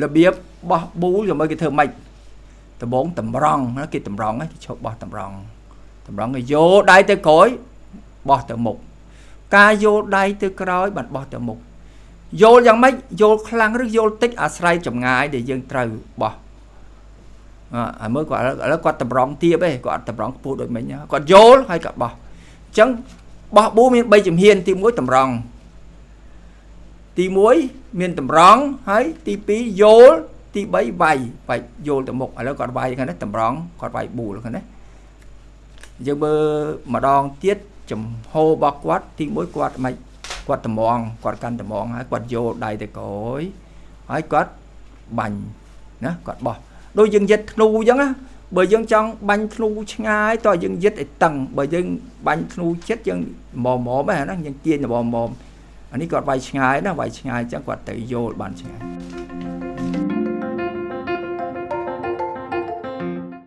របៀបបោះប៊ូល ចាំមើលគេធ្វើម៉េច។ ដំបងតម្រង់ គេតម្រង់ គេឈប់បោះតម្រង់ តម្រង់ គេយកដៃទៅក្រោយ បោះទៅមុខ។ ការយកដៃទៅក្រោយបានបោះទៅមុខ យល់យ៉ាងម៉េច យល់ខ្លាំងឬយល់តិច អាស្រ័យចម្ងាយដែលយើងត្រូវបោះ។ អើមើលគាត់ ឥឡូវគាត់តម្រង់ទៀបឯង គាត់អត់តម្រង់ខ្ពស់ដូចមិញ គាត់យល់ហើយគាត់បោះ។ អញ្ចឹងបោះប៊ូមាន3ជំហាន ទី1តម្រង់ ទី1មានតម្រង់ ហើយទី2យល់ ទី3វាយ វាយយល់ទៅមុខ។ ឥឡូវគាត់វាយខាងនេះ តម្រង់ គាត់វាយប៊ូលខាងនេះ។ យើងមើលម្ដងទៀត ចំហរបស់គាត់ ទី1គាត់មិន គាត់តម្រង់ គាត់កាន់តម្រង់ ហើយគាត់យកដៃទៅក្រោយ ហើយគាត់បាញ់ណា គាត់បោះដូចយើងយិតធ្នូអញ្ចឹងណា។ បើយើងចង់បាញ់ធ្នូឆ្ងាយ តើយើងយិតឲ្យតឹង បើយើងបាញ់ធ្នូចិត្ត យើងមមមហ្នឹង យើងទាញមមម។ អានេះគាត់វាយឆ្ងាយណា វាយឆ្ងាយ អញ្ចឹងគាត់ទៅយល់បានឆ្ងាយ។